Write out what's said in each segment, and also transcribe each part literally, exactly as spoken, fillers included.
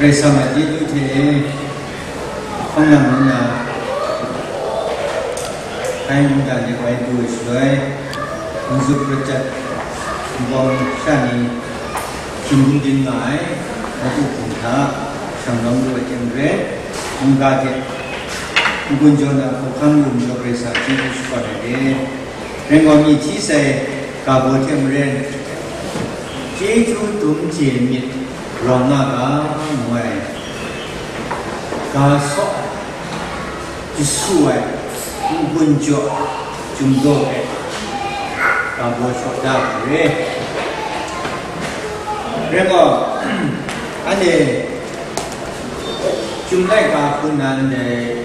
Karai Kasang a chyeju hte hpang na nna, Hkai mungdan de bai du ai shaloi, n-gup n-rat, nbawng sha ni hkyin hkungdin nga ai, nawku hpung hta shang lawm lu ai hte maren, mungga hte n-gun jaw na hkawhkam lu majaw Karai Kasang chyeju shakawn ai de. Rai gaw, myi hti sai ga baw hte maren, chyeju dum chye myit rawng nga ga, ngu ai, ga saw ai, jasu ai, n-gun jaw ai, chyum daw hpe ga baw shaw da ga re. Rai gaw, anhte chyum laika hku nna ndai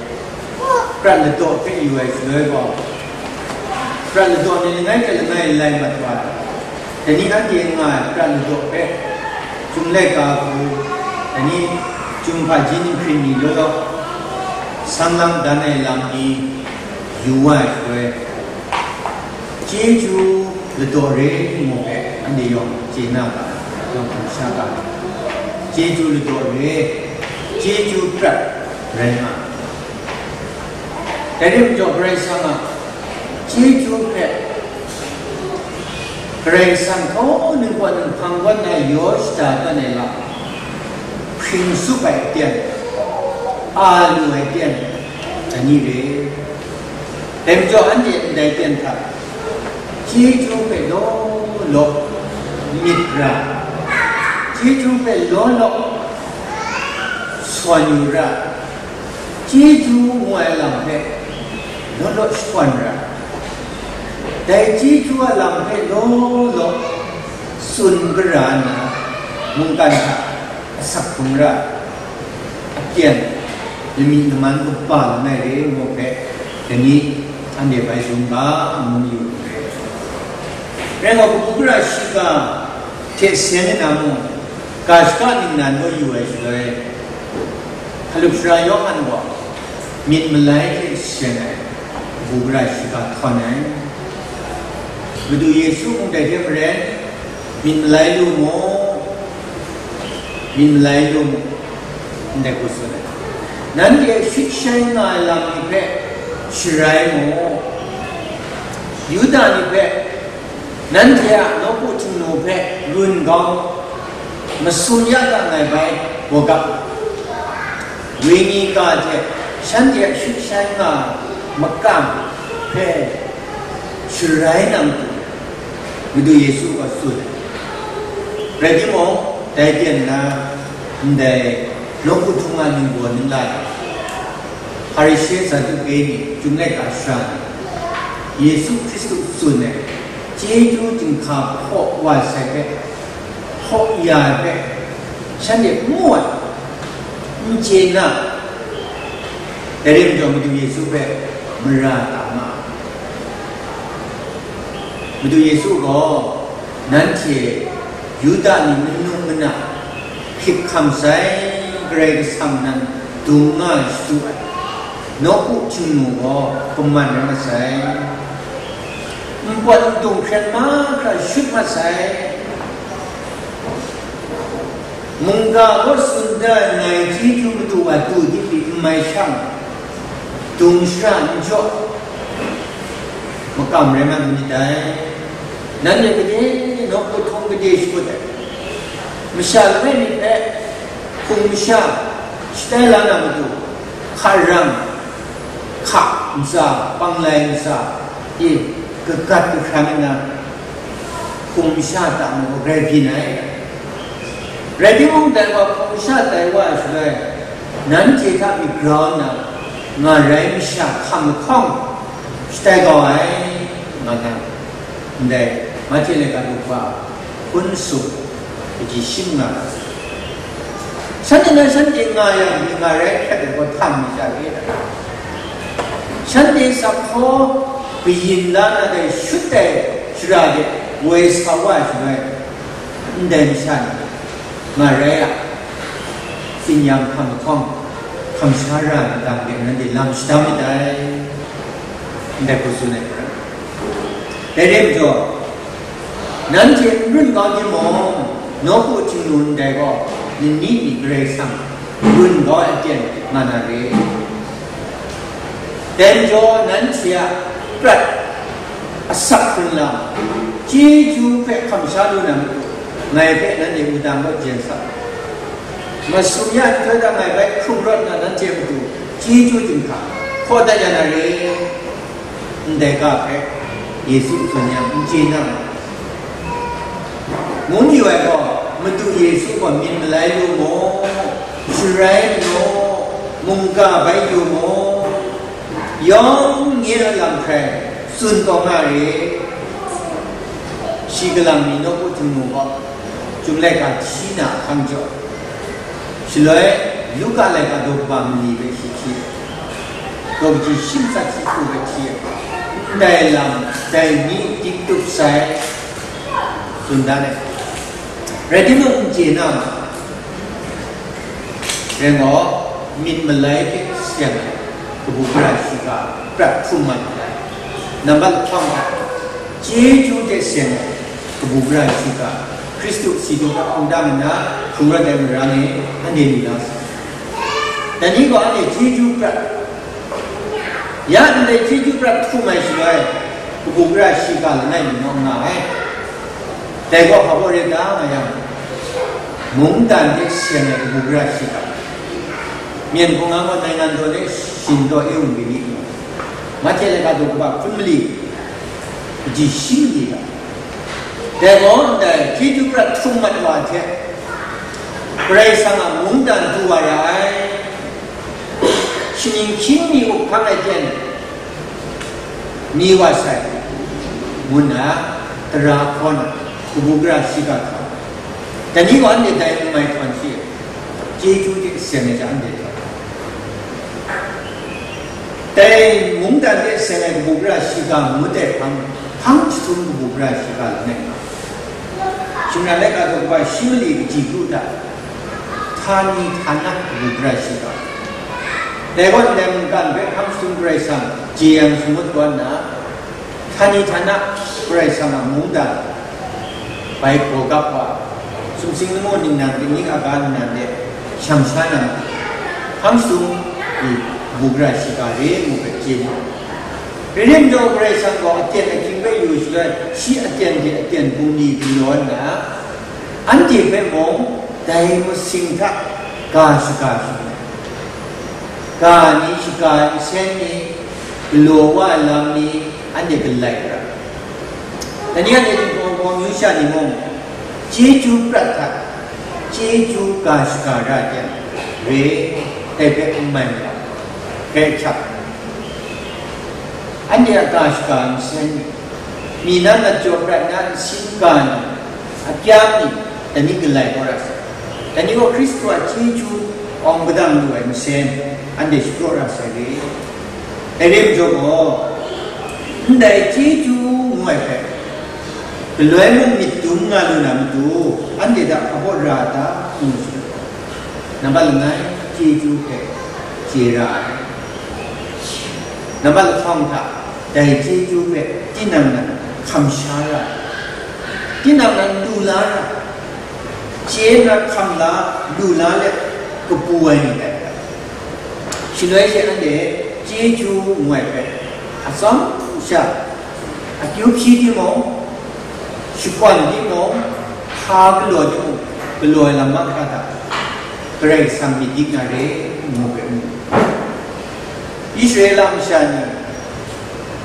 prat ladaw hpe yu ai shaloi gaw, prat ladaw ni langai hte langai lai mat wa ai. Dai ni anhte nga ai prat ladaw hpe, chyum laika hku, dai ni chyum hpaji ni hpring ni law law, sang lang dan ai lam ni yu wa ai shaloi, chyeju ladaw re ngu hpe anhte yawng chye na ga, yawng hkum sha ga, chyeju ladaw re, chyeju prat rai nga ai. Dai rai majaw, Karai Kasang a chyeju hpe, Karai Kasang hkaw ningpawt ninghpang kaw nna yaw shada tawn ai lam, hpring tsup ai aten, a lu ai aten, dai ni re. Dai majaw, anhte ndai aten hta chyeju hpe law law myit ra, chyeju hpe law law sawn yu ra, chyeju ngu ai lam hpe law law shakawn ra, dai chyeju a lam hpe law law tsun gara nna, mungkan hta asak hkrung ra, aten, lami laman kaba langai re ngu hpe, dai ni anhte bai dum ga, ngu mayu ai. Rai gaw, kabu gara shiga hte seng nna mung, ga shaka ningnan gaw yu ai shaloi, Hkalup Sara Yawhan gaw myit malai hte seng ai kabu gara shiga htawn ai. Madu Yesu mung dai hte maren, myit malai lu mu, myit malai lu mu, ndai hku tsun ai. Nanhte shut shai nga ai lam ni hpe sharai mu, Yuda ni hpe nanhte a nawku htingnu hpe run kau, masum ya ga ngai bai, gawgap, wenyi ga hte shanhte a shut shai nga makam hpe sharai na matu, Madu Yesu gaw tsun ai. Rai timung, dai ten na ndai nawku htung a ningbaw ningla, Hparishe, Saduke ni, Chyum Laika Sara ni, Yesu Hkristu tsun ai chyeju chyinghka hpaw wa sai hpe, hpaw ya ai hpe, shanhte n mu ai, n chye na, dai rai majaw, Madu Yesu hpe mara ta nga ai. Madu Yesu gaw, nanhte Yuda ni manu mana hkrit hkam sai, Karai Kasang nan dung nga ai shadu ai, nawku htingnu gaw kaman rai masai, npawt ndung hkren mahkra shut masai, mungga gaw tsun da ai ngai chyeju madu a du dip lit n mai shang, dung shara n jaw, makam rai mat myit dai. Nanhte gade nawku htung gade shakut ai, masha langai mi hpe hpung masha shatai la na matu, hka rang, hka ntsa, panglai ntsa, e, kagat kahkran nna, hpung masha ta mung grai byin ai. Rai timung, dai wa hpung masha tai wa ai shaloi, nanhte hta myit grau nna, nga rai masha hkam lahkawng shatai kau ai, nga na, ndai Mahte laika lup wa hpun sum kaji shim nga ai. Shanhte nan shanhte nga yang, myit nga rai hkrat ai gaw htam mi sha re ai? Shanhte sakhkaw kayin la na dai shut ai shara de woi sa wa ai shaloi, ndai masha ni nga rai a, tsin-yam hkam lahkawng hkam sha ra ai lam de nanhte lam shadam myit dai, ndai hku tsun ai hkra. Dai rai majaw, nanhte n run kau timung, nawku htingnu ndai gaw, Nini ni Karai Kasang gun kau ai aten nga na re. Dai majaw, nanhte a prat asak hkrung lam, chyeju hpe hkam sha lu na matu, ngai hpe nanhte wudang kaw jen sa. Masum ya nhtoi hta ngai bai hkrung rawt na nanhte matu, chyeju chyinghka hkaw dat ya na re. Ndai ga hpe Yesu tsun yang n chye na, ngu mayu ai gaw, Madu Yesu gaw myit malai lu mu, sharai mu, mungga bai yu mu, yawng nye a lam hkrai tsun taw nga re. Shi kalang mi nawku Htingnu gaw, Chyum laika hti na ahkang jaw, shaloi Luka laika daw kaba mali hpe shi hti, daw kaji shi matsat shi hku hpe hti ai, ndai lam, dai ni dik tup sai, tsun dan ai. Rai timung, n chye na ma, rai gaw, myit malai hte seng ai kabu gara shiga prat hkrum mat ai. Nambat lahkawng hta, chyeju hte seng ai kabu gara shiga, Hkristu si du hta hkungdang nna hkrung rawt ai marang e, anhte lu na sa. Dai ni gaw anhte chyeju prat, ya ndai chyeju prat hkrum ai shaloi, kabu gara shiga langai mi naw nga ai. Dai gaw hpa baw re ta nga yang, mungdan hte seng ai kabu gara shiga, myen hkawng nga gaw, naingan daw de, shin daw e ung bini, Mahte laika daw kaba hkun mali, kaji shi mali ga. Dai gaw ndai chyeju prat hkrum mat wa hte, Karai Kasang a mungdan du wa ra ai, shaning hkying mi up hkang ai ten mi wa sai, ngu nna, tara hkaw na, kabu gara shiga hkam. Dai ni gaw anhte dai n mai htawn shi, chyeju hte seng ai hta anhte htawn. Dai mungdan hte seng ai kabu gara shiga ngut ai hpang, hpang jahtum kabu gara shiga langai nga. Shingran laika daw kaba shi mali kaji kru hta, htani htana kabu gara shiga. Dai gaw ndai mungdan hpe hpang jahtum Karai Kasang jeyang shangut kau nna, htani htana Karai Kasang a mungdan bai hkawgap wa, sumsing lamu ningnan kaning aga nnan de shang sha na, hpang jahtum i kabu gara shiga re ngu hpe chye mu. Rai nme law, Karai Kasang gaw aten ahkying hpe yu shaloi, shi aten hte aten bungli galaw nna, anhte hpe mung dai masing hta ga shaga shangun ai. Ga ni, shaga ai nsen ni, galaw wa ai lam ni, anhte galai ra. Dai ni anhte htingpawng hpawng amyu sha ni mung, chyeju prat hta, chyeju ga shaga ra ai hte re, dai hpe n mai malang, grai hkyak. Anhte a ga shaga ai nsen ni, mi na mat jaw prat na nsin ga ni, akyam ni, dai ni galai kau ra sai. Dai ni gaw Hkristu a chyeju awng padang lu ai nsen, anhte shapraw ra sai re. Dai re majaw gaw, ndai chyeju ngu ai hpe, galoi mung myit dum nga lu na matu, anhte hta hpa baw ra ta, ngu shi. Nambat langai, chyeju hpe chye ra ai. Nambat lahkawng hta, dai chyeju hpe tinang nan hkam sha ra ai, tinang nan lu la ra ai, chye na hkam la, lu la let kapu ai ni dai. Shaloi she anhte chyeju ngu ai hpe atsawm sha, akyu hpyi timung, shakwan timung, hpa galaw timung, galaw ai lam mahkra hta Karai Kasang myit dik na re, ngu hpe mu. Israela masha ni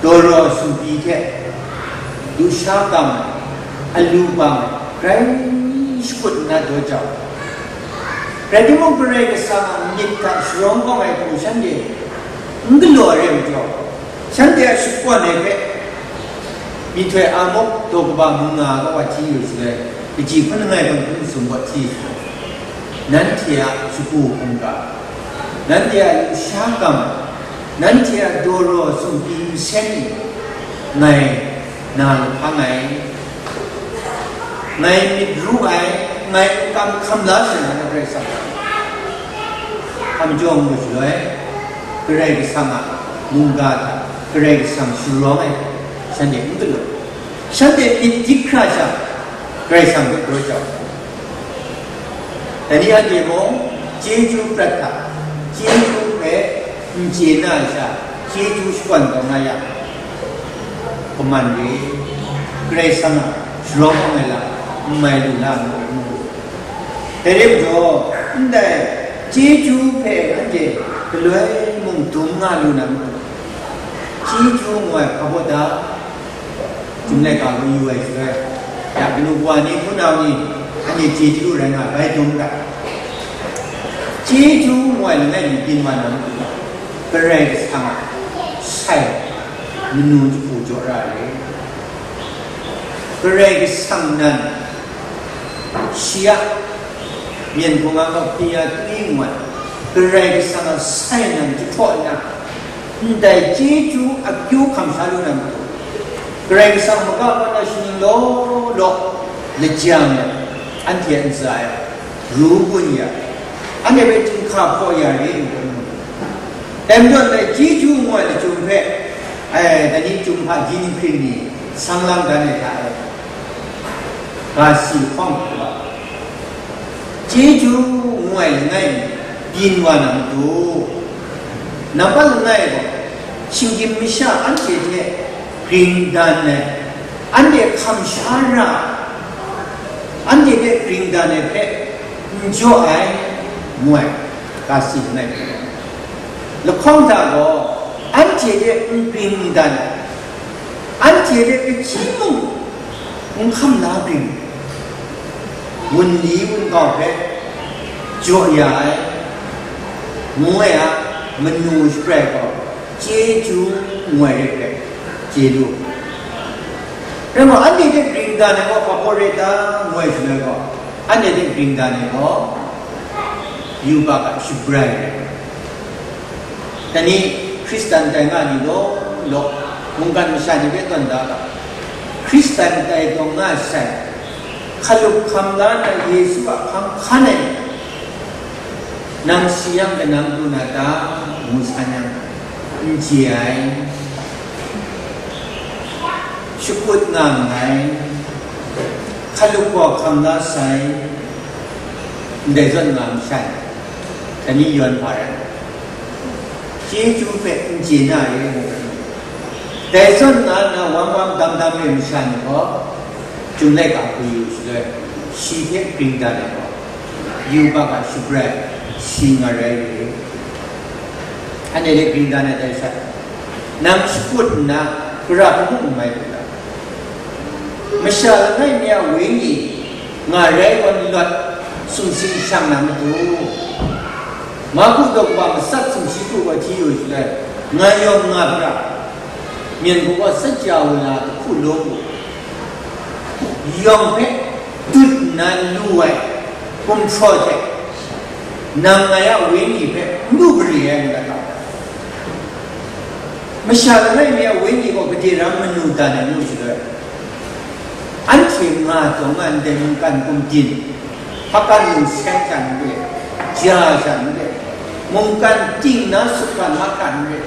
dawraw sumpi hte lusha kam ai, alu bang ai, grai shakut nna daw jau. Rai timung, Karai Kasang a myit hta sharawng kawng ai hku shanhte n galaw ai rai majaw, shanhte a shakwan ai hpe, myihtoi a muk daw kaba mung nga ai kaw hti yu shaloi, kaji hpun langai hpang hpun sum kaw hti shaloi, nanhte a shagu hkungga, nanhte a lusha kam, nanhte a dawraw sumpi nsen ni, ngai na lahpang ai, ngai myit ru ai, ngai n kam hkam la sai na Karai Kasang hkam jaw ngu shaloi, Karai Kasang a mungga hta Karai Kasang sharawng ai, shanhte n galaw. Shanhte myit dik hkra sha, Karai Kasang hpe daw jau. Dai ni anhte mung chyeju prat hta, chyeju hpe n chye na ai sha, chyeju shakawn taw nga yang, kaman re, Karai Kasang a sharawng hpang ai lam n mai lu na mu mu. Dai rai majaw, ndai chyeju hpe anhte galoi mung dum nga lu na mu. Chyeju ngu ai hpa baw da, Chyum laika hku yu ai shaloi, ya kanu kawa ni, hpunau ni, anhte chyeju rai nga ai, bai dum ga. Chyeju ngu ai langai mi byin wa na matu, Karai Kasang a sai manu jahku jaw ra ai. Karai Kasang nan shi a myen hpung a mapyi a twi ngu ai, Karai Kasang a sai nan jahtaw nna, ndai chyeju akyu hkam sha lu na matu, Karai Kasang maga kaw na shaning law law lajang ai, anhte a ntsa e ru gun ya, anhte hpe chyinghka hpaw ya re ai. Dai majaw, dai chyeju ngu ai lachyum hpe, ai, dai ni chyum hpa ji ni hpring ni sang lang dan ai hta e, ga si hkawng hkrup ai. Chyeju ngu ai langai mi byin wa na matu, nampat langai gaw, shinggyim masha anhte hte gring dan ai, anhte hkam sha ra ai, anhte hte gring dan ai hpe n jaw ai, ngu ai, ga si langai mi. Lahkawng hta gaw, anhte hte n gring n dan ai, anhte hte kahkyi mung n hkam la gring, wunli wungkau hpe jaw ya ai, ngu ai a manu shabrai gaw, chyeju ngu ai rai hpe chye lu. Rai nna, anhte hte gring dan ai gaw hpa hpaw re ta, ngu ai shaloi gaw, anhte hte gring dan ai gaw yubak a shabrai rai. Dai ni Hkristan tai nga ni law law, mungkan masha ni hpe tawn da ga, Hkristan tai tawn nga sai, hkalup hkam la na Yesu a hpang hkan ai, nang si yang kanang pru na ta, ngu san yang, n chye ai, shakut nga nngai, hkalup gaw hkam la sai, ndai zawn nga masha ni, dai ni yawn hpa rai, chyeju hpe n chye na re, ngu ai. Dai zawn nga nna wam wam dam dam re masha ni gaw, Chyum laika hku yu shaloi, shi hte gring dan ai gaw, yubak a shabrai, shi nga rai re. Anhte hte gring dan ai tai sha, nang shakut nna, gara hpe mung n mai lu ga. Masha langai mi a wenyi nga rai gaw n lawt, sumsing shang na matu. Marku daw kaba matsat sumshi hku gaw hti yu shaloi, nga yawng nga pra, myen hku gaw saja wala jahku law hku, yawng hpe dut nna lu ai gumhpraw hte, nang ngai a wenyi hpe n du gari ai, ngu dat ga. Masha langai mi a wenyi gaw gade ram manu dan ai ngu shaloi, anhte nga taw nga ndai mungkan kumdin, hpakan mungseng hta n re, ja hta n re, mungkan ting na sukran mahkra n re,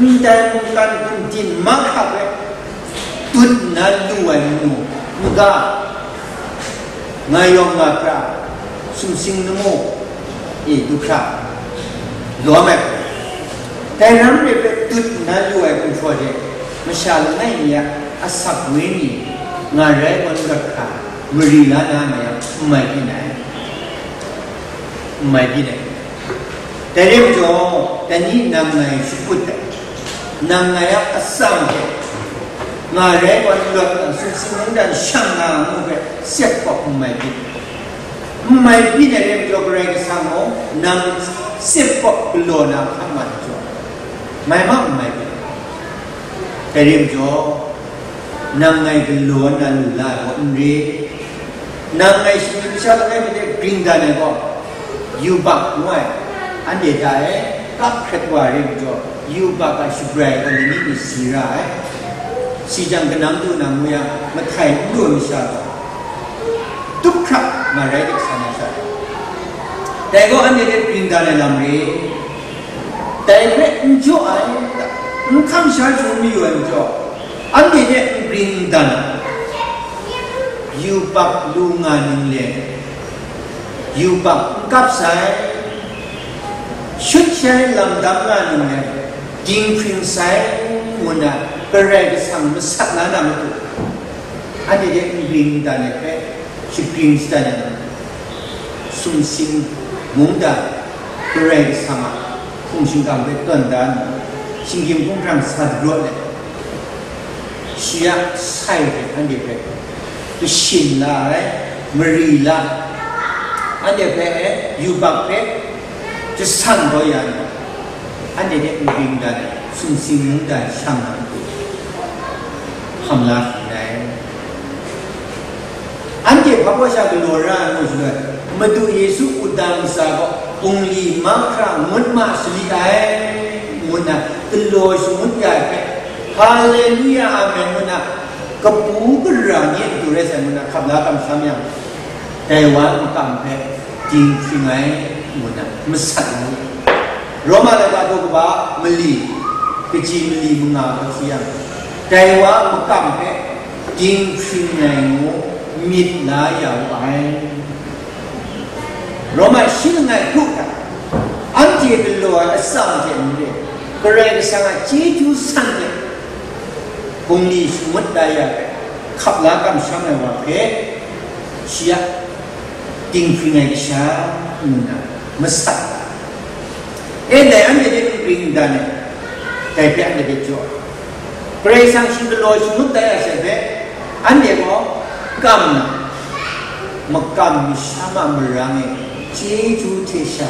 ndai mungkan kumdin mahkra hpe dut nna lu ai manu, n ga, nga yawng nga pra, sumsing lamu e du hkra lawm ai hku, dai ram re hpe dut nna lu ai gumhpraw hte masha langai mi a asak wenyi nga rai gaw n rawt hkra, mari la na ma yang, n mai byin ai, n mai byin ai. Dai rai majaw, dai ni nang ngai shakut ai, nang ngai a atsam hte nga rai gaw n lawt, sumsing mungdan shang na ngu hpe sep kawp n mai byin. N mai byin ai rai majaw, Karai Kasang gaw nang sep kawp galaw na hkam mat jaw, mai ma n mai byin. Dai rai majaw, nang ngai galaw na lu la ai gaw n re. Nang ngai shinggyim masha langai mi hte gring dan ai gaw, yubak ngu ai, anhte hta e kap hkrat wa ai rai majaw, yubak a shabrai gaw ni myit ni si ra ai. Si jang kanang du na ngu yang, mahtai n lu ai masha gaw, tup hkra nga rai de sa na sha. Dai gaw anhte hte gring dan ai lam re. Dai hpe n jaw ai, n hkam sha hte n mayu ai majaw, anhte hte n gring n dan ai, yubak lu nga ninglen, yubak n kap sai, shut shai lam dam nga ninglen, dinghpring sai, ngu na Karai Kasang masat la na matu, anhte hte n ring n dan ai hpe, shagrin shadan ai lam, sumsing mungdan, Karai Kasang a hpung shingkang hpe tawn da nna, shinggyim hkunghrang sa dagraw let, shi a sai hte anhte hpe kashin la ai, mari la, anhte hpe yubak hpe jasan kau ya nna, anhte hte n ring dan ai, sumsing mungdan shang na matu, hkam la hkrum ai. Anhte hpa baw sha galaw ra ai ngu shaloi, Madu Yesu uda ntsa gaw bungli mahkra ngut ma sali ai, ngu nna galaw shangut ya ai hpe, Haleluya, Amen, ngu nna kabu gara ni a matu rai sai ngu nna hkap la kamsham yang, dai wa a makam hpe dinghpring ai, ngu nna masat ai. Roma laika daw kaba mali, kaji mali manga gaw hti yang, dai wa a makam hpe dinghpring ai ngu myit la ya wu ai. Roma shi langai hkru hta, anhte galaw ai atsam hte maren, Karai Kasang a chyeju san hte bungli shangut la ya ai, hkap la kamsham ai wa hpe, shi a dinghpring ai kasha ngu nna masat ai. E, dai anhte hte n ring n dan ai, dai hpe anhte hpe jaw ai. Karai Kasang shi galaw shangut tai a she hpe, anhte gaw kam na, makam masham a marang e chyeju hte sha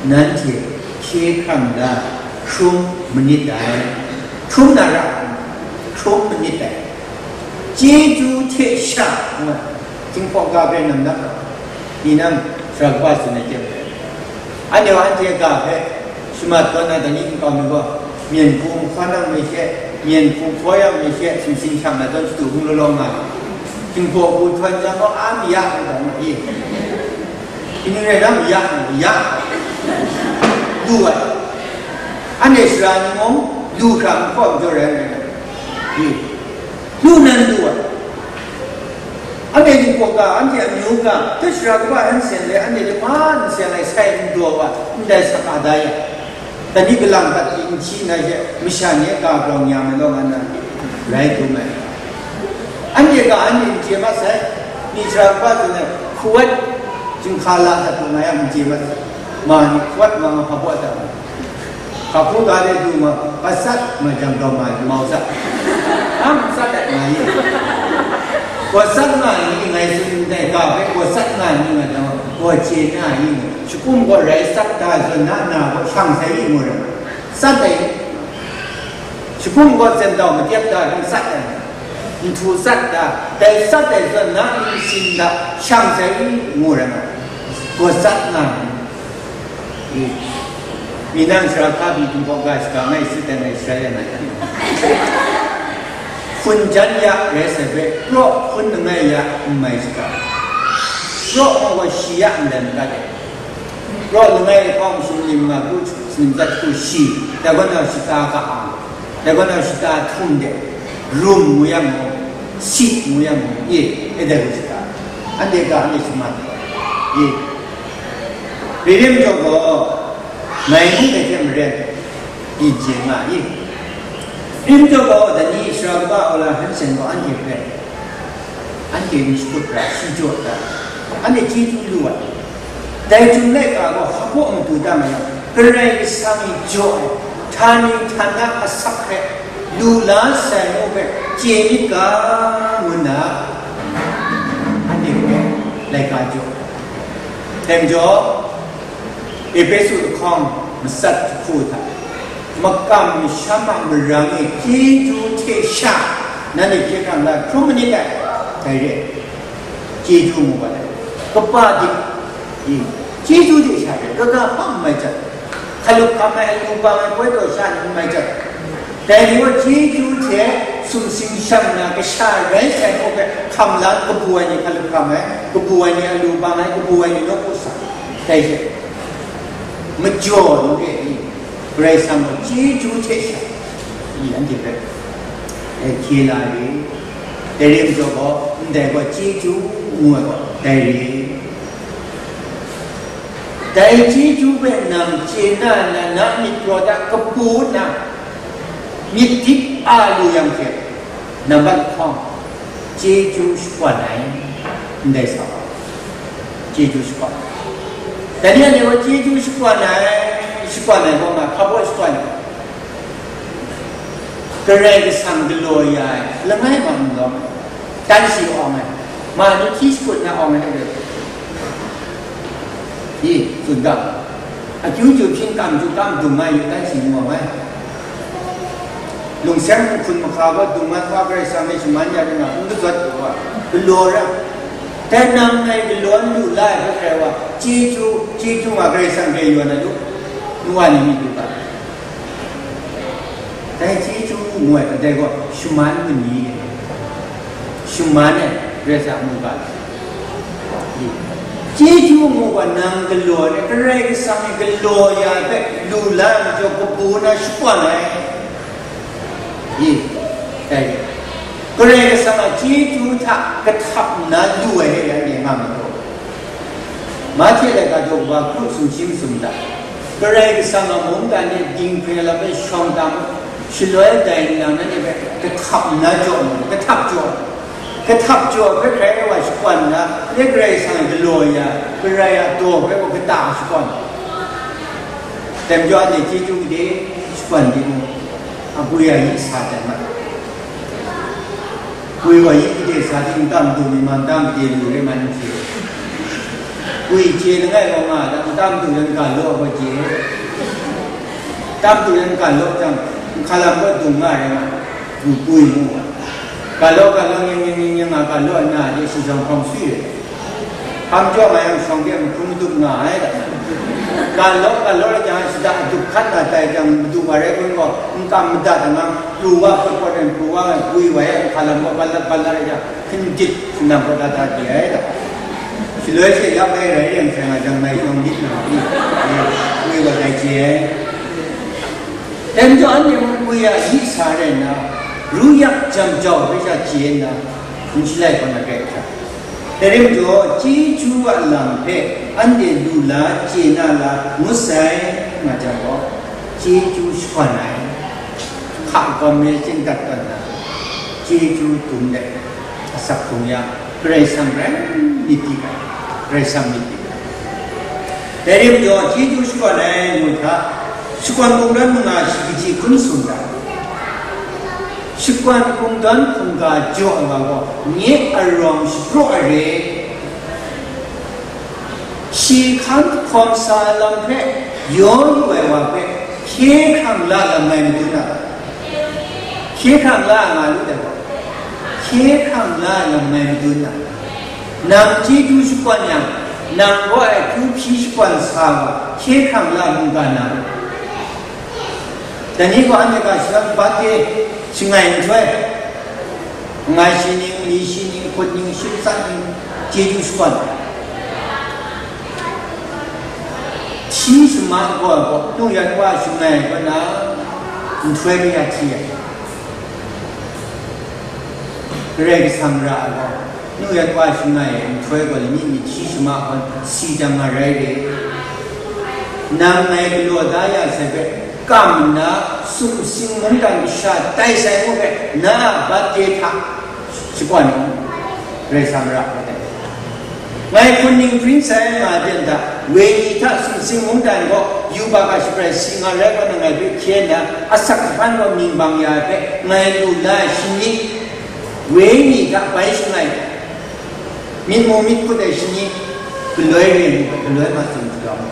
nanhte hkye hkrang da, hkrum manit dai, hkrum na ra, hkrum manit dai. Chyeju hte sha, ngu ai. Jinghpaw ga hpe nam na, ni nang sara kaba tsun ai hte maren, anhte wa anhte ga hpe shamat tawn na dai ni nkau mi gaw, myen hku nhkawn yang mi she, myen hku hkaw yang mi she, sumsing shang na tawn shadu hkung law law nga ai. Jinghpaw hku htawn jang gaw, a, mi ya, ngu ai, i. Kaning rai nna, mi ya, mi ya, lu ai. Anhte sara ni mung, lu hkra nhkaw majaw rai nna, i. Lu nan lu ai. Anhte Jinghpaw ga, anhte amyu ga, hte sara kaba hkan seng le, anhte hte hpa n seng ai sai n daw ai, ndai sa ka da ya. Dai ni kalang hta pyi n hti na she, masha ni a ga grau nyam ai law, nga na rai dum ai. Anhte ga anhte n chye mat sai, ni sara kaba tsun ai, hku wat, jinghka la dat lu nga yang n chye mat sai, ma ni hku wat ma nga hpa baw dat ai. Hkapu ga de du ma, gasat ma jang daw ma, mau sat. Ang sat dat ma ye. Gasat nga ni ngai tsun ndai ga hpe gasat nga ni nga daw, gaw chye na i? Shakum gaw rai sat da zawn na, na gaw shang sai i ngu rai. Sat ai. Shakum gaw zendau matyep da hkrum sat ai. Nhtu sat da, dai sat ai zawn na, nsin da shang sai i ngu rai. Gasat nga ni. I, mi nang sara hka pyi Jinghpaw ga shaga ngai sit dai ngai sharai ya na hkrum. Hpun jan ya rai sai hpe, praw hpun langai ya n mai shaga. Praw gaw shi ya nlen n gat ai. Praw langai hpawng sumlim nga hku, sumlim tsat hku shi, dai gaw na shata ka ang. Dai gaw na shata htum de, rum ngu yang gaw, sit ngu yang gaw, ye, e dai gaw shata. Anhte ga anhte shaman gaw, ye. Ri rim jaw gaw, ngai mung dai hte maren, byin chye nga i? Rim jaw gaw, dai ni sara kaba Ola Hansen gaw anhte hpe, anhte n shakut ra, shi jaw ra, anhte chyeju lu ai. Dai Chyum laika gaw hpa baw matu dang ai, Karai Kasang e jaw ai, htani htana asak hpe lu la sai ngu hpe chye myit ga, ngu nna, anhte hpe laika jaw ai. Dai majaw, Ehpesu lahkawng matsat jahku hta, makam masham a marang e chyeju hte sha nanhte hkye hkrang la hkrum manit dai, dai re ai. Chyeju mu ga ai. Kaba dik, i, chyeju hte sha re, kaga hpang n mai jat, hkalup hkam ai, alu bang ai, poi taw sha ni n mai jat, dai ni gaw chyeju hte sumsing shang na kasha rai sai hku hpe hkam la, kabu ai ni hkalup hkam ai, kabu ai ni alu bang ai, kabu ai ni nawku sa, dai hte majaw lu re i? Karai Kasang gaw chyeju hte sha i anhte hpe, e, hkye la re. Dai re majaw gaw, ndai gaw chyeju ngu ai gaw dai re. Dai chyeju hpe nang chye na nna, na myit praw da, kabu nna, myit dip a lu yang hte, nambat lahkawng, chyeju shakwan ai, ndai sa wa, chyeju shakwan. Dai ni anhte gaw chyeju shakwan ai, shakwan ai gaw nga, hpa baw shakwan ai? Karai Kasang galaw ya ai, langai ma n lawm ai, dan shi awng ai, ma ni hti shakut na awng ai hte, i, tsun ga, akyu ju hpyin kam ju kam dung nga yu, dan shi n awng ai. Lungseng nhkun mahka gaw dung nga hpa Karai Kasang hpe shaman ya ring nga, n kazawt u wa, galaw ra. Dai nang ngai galaw n lu la ai hpe hkrai wa, chyeju, chyeju nga Karai Kasang hpe yawn ai lu, nu wa ni myit lu ga. Dai chyeju ngu ai kadai gaw shaman mani, shaman ai Karai Kasang mungga. Chyeju ngu gaw nang galaw ai, Karai Kasang e galaw ya ai hpe lu la ai majaw, kabu na shakwan ai. I, dai, Karai Kasang a chyeju hta kahtap nna lu ai hte anhte nga majaw. Mahte laika daw kaba hkru sumshi masum hta, Karai Kasang a mungdan e dinghpring ai lam hpe shawng tam u, shaloi dai nlang nanhte hpe kahtap nna jaw mu, kahtap jaw, kahtap jaw hpe hkrai wa shakwan nna, le Karai Kasang e galaw ya, Karai a daw hpe gaw kata shakwan. Dai majaw anhte chyeju gade shakwan di mu, a, gwi a yi sa tai ma. Gwi wa yi gade sa ting, tam du mi man, tam gade lu re man n chye. Gwi chye langai wa nga, tam, tam du yan ga law gaw chye. Tam du yan ga law jang, hkalam gaw dung nga ai nga, gwi gwi mu wa. Ga law, ga law, nyeng, nyeng, nyeng, nyeng nga, ga law nna, ye shi jawng hpawng swi re. Hpang jaw nga yang shawng de mahkrum madup nga ai da. Ga law, ga law rai jang, shada adup hkan na tai jang, madu wa rai kun gaw, n kam madat ai nang, pru wa pawt pawt ai, pru wa ai, gwi wa ai, hkalam gaw, balat balat rai jang, hkindit, shinang gaw dat dat di ai da. Shaloi she yak ai rai yang sai nga jang, mai shawng dit na, gwi, gwi wa tai chye ai. Dai majaw anhte mung gwi a yi sa rai nna, ru yak jam jau hpe sha chye nna, n shalai kau na rai hkra. Dai rai majaw, chyeju a lam hpe anhte lu la, chye na la, ngut sai, nga jang gaw, chyeju shakwan ai, hka gawm e chyen dat tawn na, chyeju dum let, asak hkrung ya, Karai Kasang rai myit di ga, Karai Kasang myit di ga. Dai rai majaw, chyeju shakwan ai ngu hta, shakwan kungdawn manga shi kaji hkun sung ga, shakwan kungdawn hkungga jaw ai wa gaw, nye a rawng shapraw ai re. Shi hkan hkawm sa ai lam hpe yaw yu ai wa hpe hkye hkrang la lam ngai madun a? Hkye hkrang la nga lu dai gaw, hkye hkrang la ai lam ngai madun a? Nang chyeju shakwan yang, nang gaw ai hkyu hpyi shakwan sa wa hkye hkrang la mungga na ru. Dai ni gaw anhte ga shadawn bat de shangai nhtoi, ngai shi ning, li shi ning, hkut ning, shim sat ning, chyeju shakwan. Hti shama gaw gaw, nu yan wa shangai ai kaw na, nhtoi kaya hti ai. Karai Kasang ra ai gaw, nu yan wa shangai ai nhtoi gaw, lani mi hti shama gaw, si jang nga rai re. Nang ngai galaw da ya sai hpe, kam nna, sumsing mungdan kasha tai sai ngu hpe, na a bat de hta shakwan ai, Karai Kasang ra ai dai. Ngai hkun ning hpring sai nga de nta, wenyi hta sumsing mungdan gaw, yubak a shabrai si nga rai kaw na ngai hpe hkye nna, asak ahkan gaw mying bang ya ai hpe, ngai lu la ai shani, wenyi hta bai shangai, myit mu myit hkut ai shani, galoi re lu, galoi ma tsun shadawn.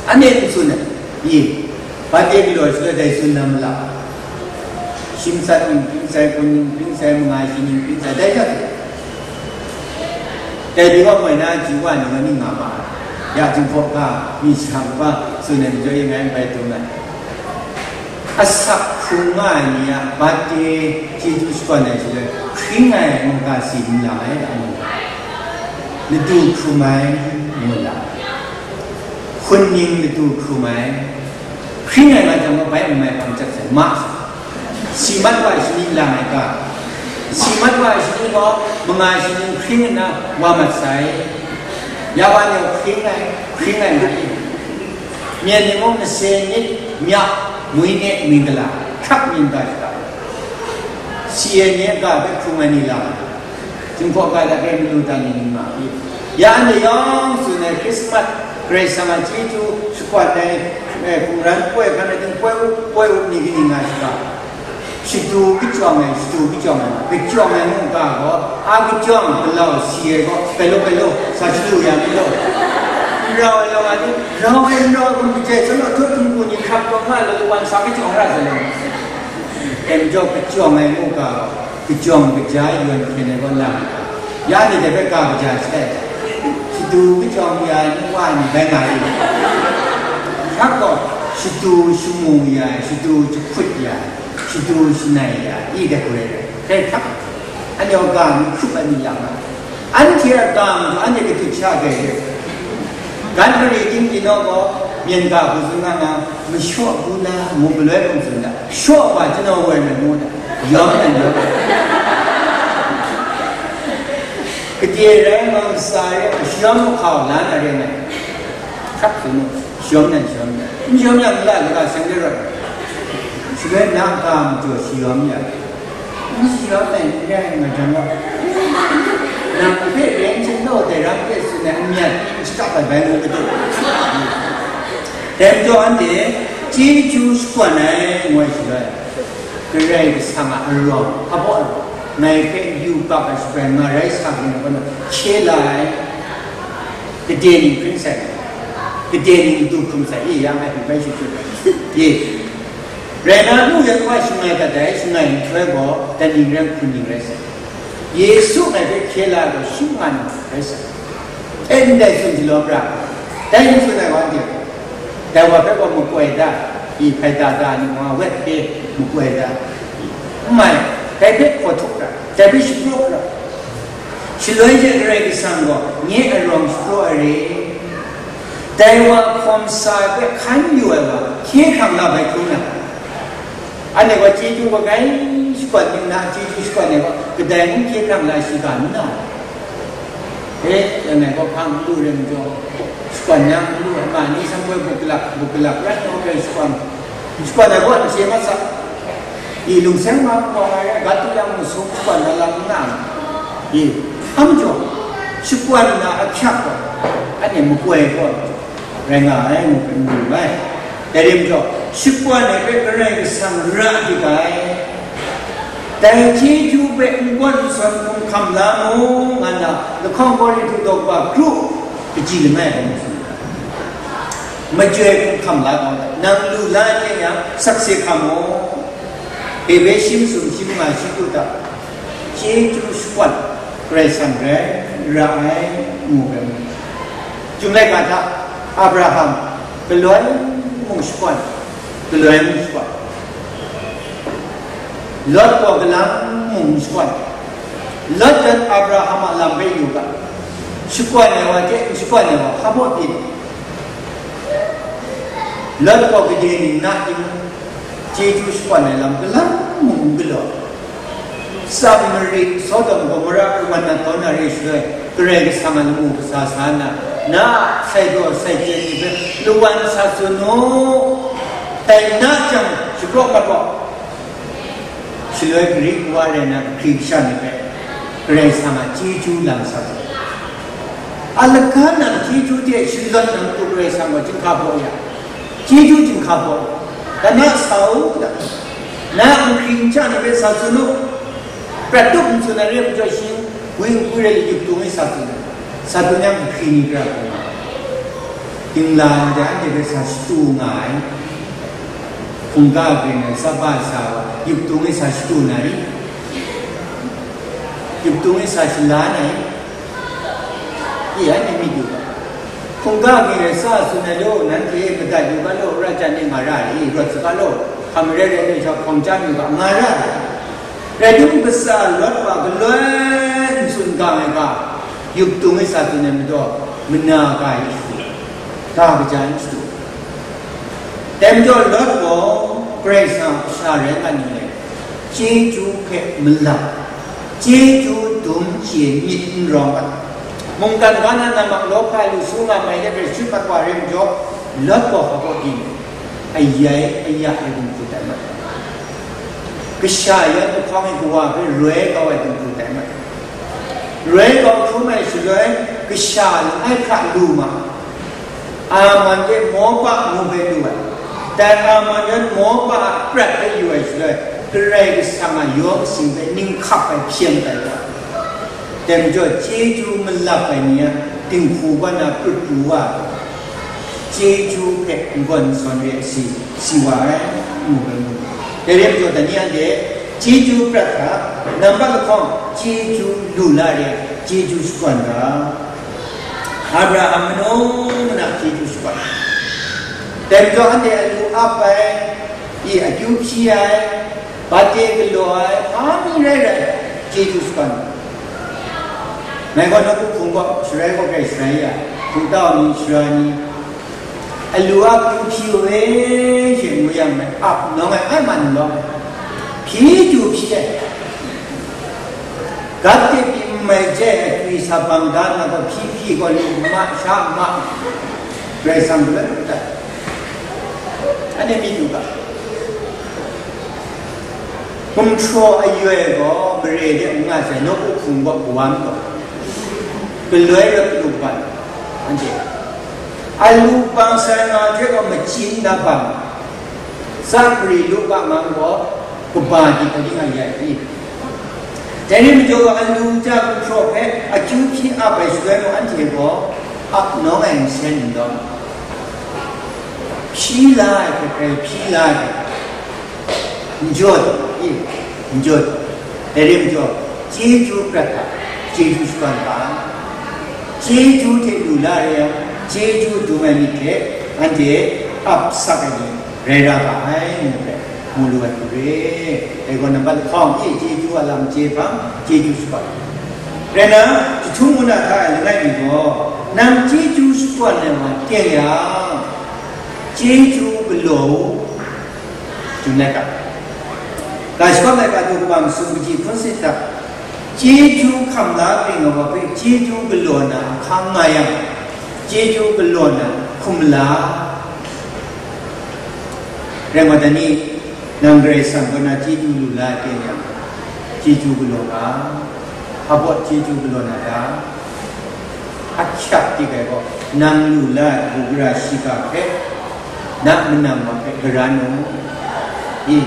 Anhte n tsun ai, i, bate galaw shaloi dai tsun na ma la? Shim sat ning hpring sai, hkun ning hpring sai, manga shi ning hpring sai, dai hta tsun. Dai pyi wa moi na, ji wa ni wa ning nga ma ai. Ya jinghpaw ga, mi shang ga, tsun ai majaw, yin ngai n bai dum ai. Asak hkrung nga ai ni a bate chyeju shakawn ai shaloi, hpring ai mungga si n lang ai, amu. Ladu hkrum ai, ngu la. Hkun ning ladu hkrum ai. Hpring ai nga jang, bai n mai hpang cat sai, ma sai. Si mat wa ai shani lang ai ga. Si mat wa ai shani gaw, manga shi ning hpring nna wa mat sai. Ya wa ni hpring ai, hpring ai nga i. Myen ni mung nase nit, myak, mui ne, mingkala, hkrak myin ga shada. Si e ni a ga hpe hkrung ai ni la, Jinghpaw ga da hpe malu dan ni ni ma i. Ya anhte yawng tsun ai Krismas, Karai Kasang a chyeju shakwan ai, eh, hkungran poi hkan ai ting poi up, poi up ni kaning nga shada. Shadu kachyawng ai, shadu kachyawng ai, kachyawng ai ngu ga gaw, a kachyawng galau si ai gaw, pai law, pai law, sa shadu ya ni law. N rau ai law nga ni, rau ai, n rau ai, kun kajai, sa law, htaw hkungku ni hkrap taw nga law, lawan sa kachyawng ra sa law. Em jaw kachyawng ai ngu ga gaw, kachyawng kaja yawn hkyen ai gaw lam ai ga. Ya ni dai hpe ga kaja sai. Shadu kachyawng ya ai ngu wa ni bai nga ri. Hkrak gaw, shadu shamu ya ai, shadu jahkut ya ai. Shadu shanai ya, i de hkoi re, hkrai hkrak, anhte a ga mi hkrup ai mi yang a, anhte a ga mi gaw anhte katut sha gai re. Gan mare ting tinau gaw, myen ga hku tsun nga nga, mashaw bu la, ngu galoi hkum tsun da, shaw wa janau woi me ngu da, yawm nan yawm. Gade rai nga, masa rai nga, shayawm mahkau la na re ngai. Hkrak tsun u, shayawm nan shayawm nan. N shayawm yang n la, laga seng de rawt. Shaloi na ga majaw shayawm ya. N shayawm ai n rai nga jang gaw, nang hpe ren shandaw dai ram hpe tsun ai amyat n shakap ai bai ngu madu. Dai majaw anhte chyeju shakwan ai ngu ai shaloi, Karai Kasang a arawng, hpa baw arawng, ngai hpe yu bak ai shabai nga rai sa ni kaw na hkye la ai, gade ning hpring sai, gade ning du hkrum sai, i yang ai hpe bai shut shut ai. Ye. Rai na, nu yan wa shangai dat ai, shangai nhtoi gaw, daning rai, hkun ning rai sai. Yesu ngai hpe hkye la ai gaw, shing nga nna rai sai. E ndai tsun jalaw pra, dai n tsun ai wa de, dai wa hpe gaw makoi da, i hpai da da ni wa wet hpe makoi da, i, n mai, dai hpe hkaw htuk ra, dai hpe shapraw ra. Shaloi she Karai Kasang gaw nye a rawng shapraw ai re. Dai wa hkawm sa ai hpe hkan yu ai wa hkye hkrang la bai hkrum na. Anhte gaw chyeju grai shakwan ning na, chyeju shakwan ai gaw, kadai ngu hkye hkrang la shiga n na? E, langai gaw hpang n lu rai majaw, shakwan yang n lu ai, ma ni sangpoi buklak, buklak rai nna hkrai shakwan, shakwan ai gaw n chye mat sa. I lungseng ma hkawng ai, gat tu yang masum shakwan na lam n na? I, hpa majaw, shakwan na ahkyak gaw, anhte makoi gaw, rai nga ai, ngu hpe n lu ai. Dai rai majaw, shakwan ai hpe Karai Kasang ra dik ai. Dai chyeju hpe n gawn n sawn hkum hkam la mu, nga nna, lahkawng Korinhtu daw kaba kru kaji langai hpe mu tsun ai. Majoi hkum hkam la kau ai, nang lu la ai hte yang, sakse hkam mu. Hpe hpe shi masum shi manga shi tu hta, chyeju shakwan, Karai Kasang rai ra ai, ngu ai mu. Chyum laika hta, Abraham, galoi mung shakwan, galoi mung shakwan, Lot gaw galang mung shakwan, Lot dan Abraham a lam hpe yu ga, shakwan ai wa hte n shakwan ai wa hpa baw pyi? Lot gaw gade ning na ting, chyeju shakwan ai lam galang mung n galaw. Samari, Sodom, Gomora, kawan na tawn na re shaloi, Karai Kasang a lamu kasa sa nna, na a sai daw sai chyen ni hpe lawan sa tsun u, dai na jang, shapraw mat gaw. Shaloi Gari kawa rai na, hkri kasha ni hpe Karai Kasang a chyeju lam sa ai. A laga nang chyeju hte shalawt nang tu Karai Kasang gaw chyinghka baw ya, chyeju chyinghka baw ya, dan na sa u, da, na a nhkring n chya ni hpe sa tsun u, prat tup n tsun ai re ai majaw, shing, gwi n gwi rai li, yup tung e sa tsun ai, sa tsun yang, nhkring ni gara hkrum nga ai. Dingla ndai anhte hpe sa shatu nga ai. Hkungga ging ai tsap ba sa wa, yup tung e sa shatu na i? Yup tung e sa shala na i? I, anhte myit yu ga. Hkungga ging ai sa tsun ai law, nanhte madat yu ga law, ra jan e nga ra ai, rawt saga law, hkam rai rai ai sha hkawng chyam yu ga, nga ra ai. Rai timung, kasa Lot wa galoi n tsun gang ai ga, yup tung e sa tsun ai majaw, mana ga ai shatu, ga kaja ai shatu. Dai majaw Lot gaw Karai Kasang a kasha rai nga ni le, chyeju hpe malap, chyeju dum chye myit n rawng ai. Mungkan ga na nammak lawhpa lu su nga mai de hpe shut mat wa re majaw, Lawt gaw hpa baw di, ayai aya ai dinghku tai mat ai. Kasha yan lahkawng e kawa hpe roi kau ai dinghku tai mat ai. Roi kau hkrum ai shaloi, kasha langai hkra lu ma ai. Aman de Mawpa ngu hpe lu ai. Dai Aman yan Mawpa a prat hpe yu ai shaloi, Karai Kasang a yaw kasin hpe ning hkap ai hpyen tai wa ai. Dai majaw, chyeju malap ai ni a dinghku wa na prut pru wa ai, chyeju hpe n-gawn n sawn re ai si, si wa ai, ngu ai mu. Dai rai majaw, dai ni anhte chyeju prat hta, nambat lahkawng chyeju lu la re ai, chyeju shakawn ga. Abraham manu mana chyeju shakawn. Dai majaw, anhte alu ap ai, i akyu hpyi ai, bate galaw ai, hpa mi rai rai, chyeju shakawn. Ngai gaw nawku hpung gaw sharai gaw grai sharai ya, hpungtau ni, sara ni, alu ap kyu hpyi u e, she ngu yang, ngai ap nawng ai, ai man lawm ai, hpyi du hpyi ai. Gat de pyi n mai jai ai, twi sa bang da na gaw, hpyi hpyi gaw, lu ma, sha ma, Karai Kasang galoi lu dat. Anhte myit yu ga. Gumhpraw ayoi gaw mare de n nga sai, nawku hpung gaw kawam gaw, galoi rawt lu ban, anhte alu bang sai nga hte gaw, machyin na bang, tsang mari lu bang ngang gaw, kaba di hkau di nga ya i? Dai rai majaw gaw, alu ja gumhpraw hpe akyu hpyi ap ai shaloi mung, anhte gaw ap nawng ai nsen n lawm. Hpyi la ai hpe hkrai hpyi la ai hpe, n jaw taw, i, n jaw taw. Dai rai majaw, chyeju prat hta, chyeju shakawn ga, chyeju hte lu la re yang, chyeju dum ai myit hte anhte ap sak ai ni rai ra ga ai, ngu hpe mu lu ai hku re. Dai gaw, nambat lahkawng e chyeju a lam chye hpang, chyeju shakawn. Rai nna, jahtum ngu na hta e langai mi gaw, nang chyeju shakawn ai wa teng yang, chyeju galaw u, Jun laika, ga shakawn laika du kaba masum kaji hpun sit hta, chyeju hkam la bring ai wa hpe chyeju galaw na ahkang nga yang, chyeju galaw na hkum la. Rai ngut ai ni, nang Karai Kasang kaw na chyeju lu la ai ten yang, chyeju galaw ga, hpa baw chyeju galaw na ta? Ahkyak dik ai gaw, nang lu la ai kabu gara shiga hpe, na manam wa hpe garan u, i?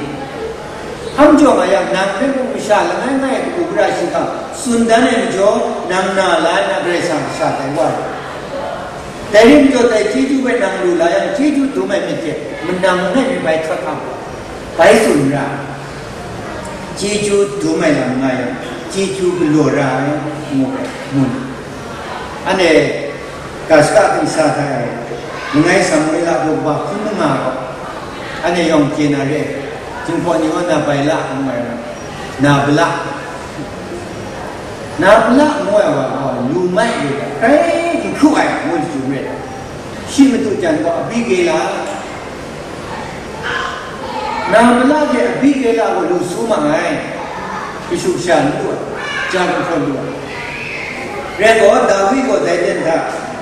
Hpa majaw nga yang, nang hpe mung masha langai ngai ai kabu gara shiga tsun dan ai majaw, nang na la ai na Karai Kasang kasha tai wa ai. Dai rai majaw, dai chyeju hpe nang lu la yang, chyeju dum ai myit hte manam langai mi bai hkrat hkam, bai tsun ra ai. Chyeju dum ai lam nga yang, chyeju galaw ra ai, ngu ai, ngu. Anhte ga shaka dingsa hta e, langai Samuela daw kaba hkun manga gaw, anhte yawng chye na re, Jinghpaw ni gaw na bai la ngu ai, na bala, na bala ngu ai wa gaw lu mai re ai, grai jahkru ai ngu jahtum re ai. Shi madu jan gaw Abigela, Nabala hte Abigela gaw lu su ma ai, kashu kasha n lu ai, ja gumhpraw lu ai. Rai gaw, Dawi gaw dai ten hta,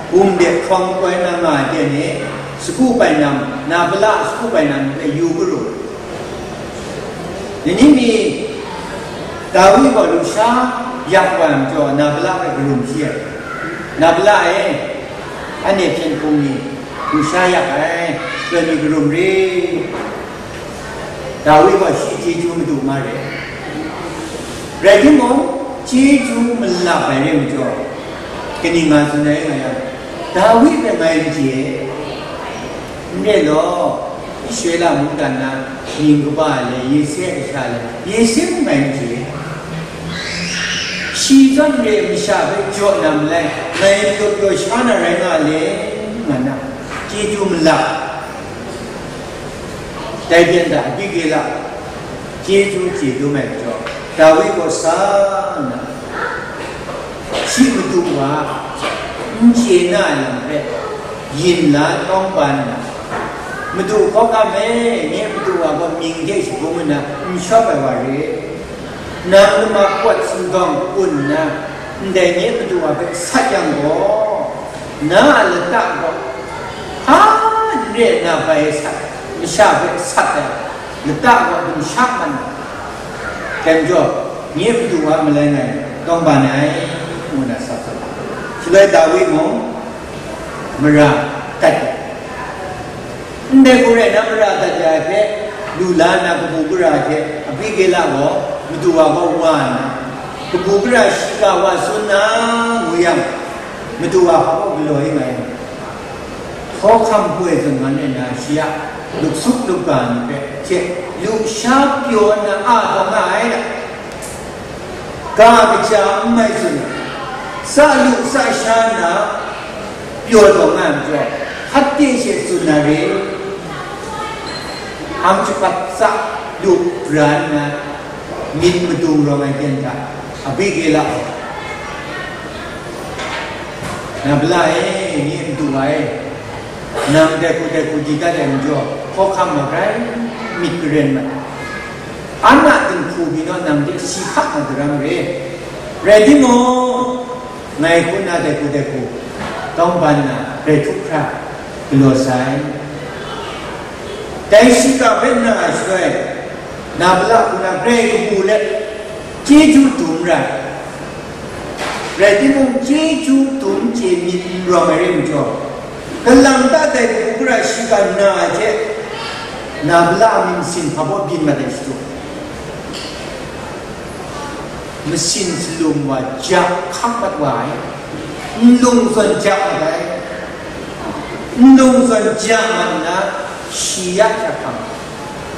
bum de hkawng koi na nga ai ten e, sagu painam, Nabala a sagu painam hpe yu karu. Ni ni mi, Dawi gaw lusha yak wa ai majaw, Nabala hpe karum hpyi ai. Nabala e, anhte hpyen hpung ni, lusha yak ai, chyoi mi karum re. Dawi gaw shi chyeju madu ma re. Rai timung, chyeju malap ai re majaw, kaning nga tsun ai nga yang, Dawi hpe ngai n chye, n re law, Israela mungdan na mying kaba le, Yese a kasha le, Yese mung ngai n chye. Shi zawn re ai masha hpe jaw na malai, ngai pyaw pyaw sha na rai nga le, nga na, chyeju malap. Dai jan da, Abigela chyeju chye dum ai majaw, Dawi gaw sa nna, shi madu wa n chye na ai lam hpe yin la tawng ban nna, Madu hkawhkam e, nye madu wa gaw mying hte shabung nna n shawp ai wa re, nang lama pawt sindawng kun nna, Ndai nye Madu wa hpe sat yang gaw, na a lata gaw hpa n re nna bai sat, masha hpe sat ai lata gaw dumsha man ai. Dai majaw, nye Madu wa malai ngai tawng ban ai, ngu na sat sat. Shaloi Dawi mung mara dat ai. Ndai hku rai nna, mara dat ya ai hpe lu la nna, kabu gara hte Abigela gaw Madu wa kaw wa nna, kabu gara shiga wa tsun na ngu yang, Madu wa hpa kaw galaw yu ai. Hkawhkam hpoi zawn man rai nna, shi a luksup lukga ni hpe hte lusha pyaw nna a taw nga ai. Ga kaja n mai tsun, sa lu sa sha nna pyaw taw nga ai majaw, hkap de she tsun na re. Hpang jahpat sa lu bra nna, myit madung rawng ai ten hta, Abigela gaw, Nabala e, nye Madu wa e, nang dai hku dai hku di dat ai majaw, hkawhkam magrai myit karen mat. An a dinghku byin naw nang de si hka na daram re. Rai timung, ngai hku na dai hku dai hku, tawng ban na, grai htup hkra galaw sai. Dai shiga hpe na ai shaloi, Nabala hku na grai kabu let, chyeju dum ra ai. Rai timung, chyeju dum chye myit n rawng ai re majaw, kalang ta dai kabu gara shiga na ai hte, Nabala a myit masin hpa baw byin mat ai shadu, masin salum wa ja hkap mat wa ai, nlung zawn ja mat ai, nlung zawn ja mat nna, shi ya hkra hkam,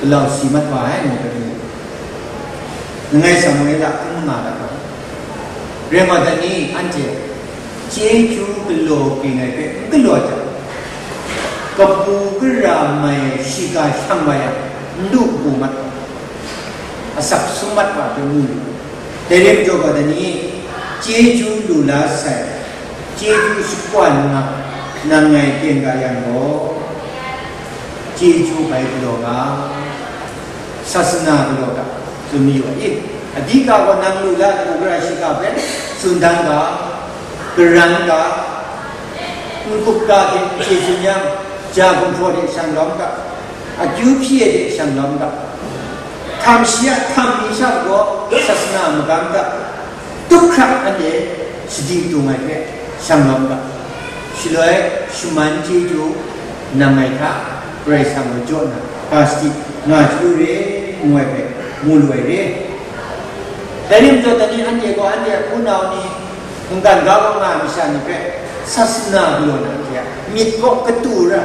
galau si mat wa ai, ngu ai ni. Langai Samuela hkun manga dat ai. Rai nga dat ni, anhte chyeju galaw ging ai hpe n galaw ai hta, kabu gara mai ai shiga shang wa yang, n lu kabu mat wa, asak sum mat wa hpe mu lu. Dai rai majaw, ga dat ni, chyeju lu la sai, chyeju shakwan nga, nang ngai ten ga yang gaw, chyeju bai galaw ga, sasana galaw ga, tsun mayu ai. Adika gaw nang lu la ai kabu gara shiga hpe tsun dan ga, karan ga, n-gup ga hte n chye tsun yang, ja gumhpraw de shang lawm ga, akyu hpyi ai de shang lawm ga, htam shi a htam mi sha gaw sasana magam ga, tup hkrak anhte shadi dung ai hpe shang lawm ga, shaloi shaman chyeju nang ngai hta Karai Kasang gaw jaw nna, ga sadi nga chyalu re, ngu ai hpe mu lu ai re. Dai rai majaw, dai ni anhte gaw anhte a hpunau ni, mungkan ga kaw nga ai masha ni hpe sasana galaw na anhte a myit gaw katu ra.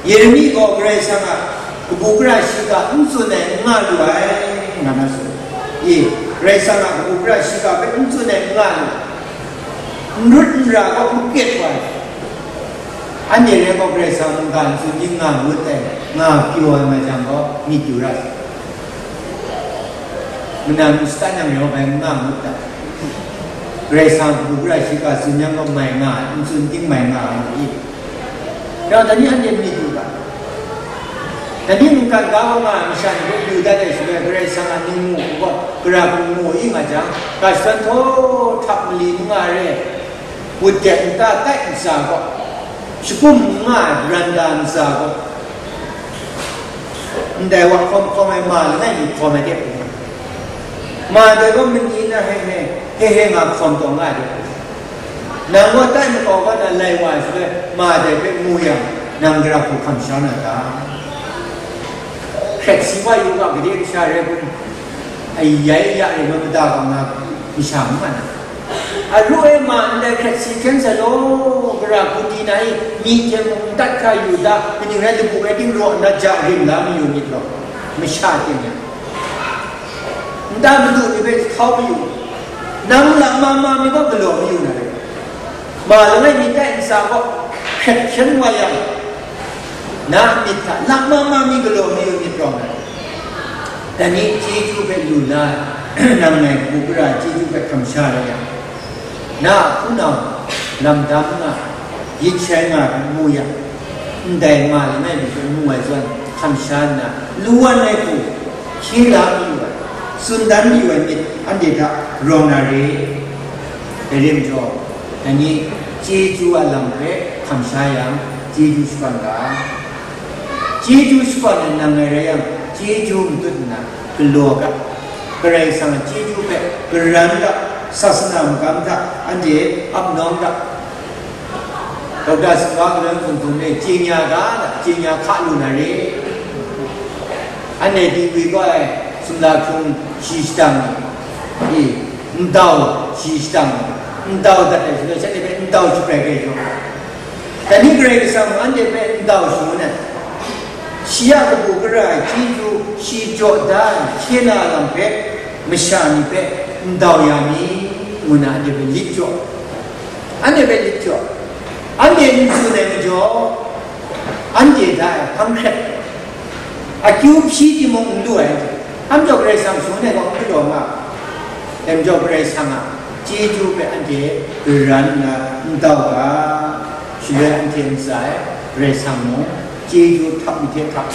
Yeremi gaw Karai Kasang a kabu gara shiga n tsun ai n nga lu ai, nga na su. E, Karai Kasang a kabu gara shiga hpe n tsun ai n nga lu ai. N rut n ra gaw n ket wa ai. Anhte rai gaw Karai Kasang mungga n tsun ting nga ngut ai, nga pyaw ai mai jang gaw, myit yu ra sai. Mungga n shatan yang yawng bai n nga ngut ai. Karai Kasang kabu gara shiga tsun yang gaw mai nga ai, n tsun ting mai nga ai ni. Yawng dai ni anhte myit yu ga. Dai ni mungkan ga wa nga ai masha ni hpe yu dat ai shaloi, Karai Kasang a ni mu gaw, gara hku mu i nga jang, ga shadawn htaw htap mali n nga re, wut dek nta tai ntsa gaw, shagum n nga ai baranda ntsa gaw, ndai wa hkawm hkawm ai ma langai mi hkawm ai de, ma dai gaw mani na he he, he he nga hkawm taw nga ai de. Nang gaw tai makau ga na lai wa ai shaloi, ma dai hpe mu yang, nang gara hku hkam sha na ta? Hkret si wa yu ga, gade kasha rai kun? Ayai ya rai ma mada ga nga, masha n nga na. Aru e ma ndai hkret si hkyen sai law, gara hku di na i, myi hte mung n dat hkra yu da, kaning rai labu rai ting raw nna ja rim la mayu myit law, masha ting e. Nta madu ni hpe jahtau mayu, nang lam ma ma mi gaw galaw mayu na rai. Ma langai mi tai ntsa gaw hkret hkyen wa yang, na myit hta lam ma ma mi galaw mayu myit rawng ai. Dai ni chyeju hpe lu la ai, nang ngai hku gara chyeju hpe hkam sha rai yang, na a hpunau lam dam nga, yit shai nga mu yang, ndai ma langai mi hpe mu ai zawn hkam sha nna, lu wan ai hku hkye la mayu ai, tsun dan mayu ai myit anhte hta rawng na re. Dai rai majaw, dai ni chyeju a lam hpe hkam sha yang, chyeju shakawn ga. Chyeju shakawn ai nang ngai rai yang, chyeju matut nna galaw ga. Karai Kasang a chyeju hpe garan ga, sasana magam hta anhte ap nawng ga. Dokta Singwa Kalun Hpung Hpung e chye nya ga, chye nya hka lu na re. Anhte dingwi gaw ai sumla hkyung shi shadang ni, ntau shi shadang ni, ntau dat ai shaloi, shanhte hpe ntau shabrai ai jaw, dai ni Karai Kasang anhte hpe ntau shangun ai, shi a kabu gara ai chyeju shi jaw da ai hkye na lam hpe masha ni hpe ntau ya mi, ngu na anhte hpe lit jaw. Anhte hpe lit jaw. Anhte n tsun ai majaw, anhte hta e hpang hkret, akyu hpyi timung n lu ai, hpa majaw Karai Kasang shangun ai gaw n galaw nga, dai majaw Karai Kasang a chyeju hpe anhte garan nna n tau ga, shaloi anhte ntsa e Karai Kasang mung chyeju htap mi hte htap,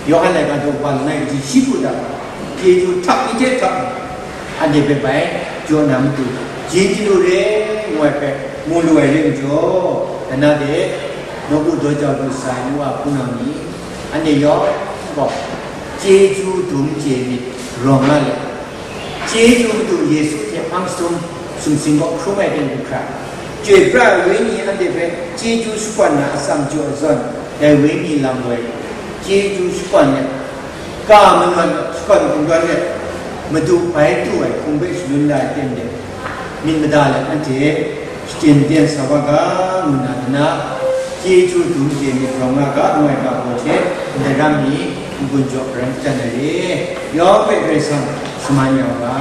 Yawhan laika daw kaba langai kaji shi hku da, chyeju htap mi hte htap, anhte hpe bai jaw na matu, jin chyalu re ngu ai hpe mu lu ai rai majaw, dana de, nawku daw jau du sa ai nu wa hpunau ni, anhte yawng gaw chyeju dum chye myit rawng nga let, chyeju Madu Yesu hte hpang jahtum sumsing gaw hkrum ai ten hkra, chyoi pra ai Wenyi anhte hpe chyeju shakawn na atsam jaw zawn, dai Wenyi lam woi chyeju shakawn let, ka manan shakawn kungdawn let, Madu bai tu ai hpung hpe shalun la ai ten de, myit mada let anhte shachyen ten sa wa ga, ngu na, nna chyeju dum chye myit rawng nga ga, ngu ai ga gaw hte ndai ram ni n-gun jaw garan shadawn ai re, yawng hpe Karai Kasang shaman ya u ga.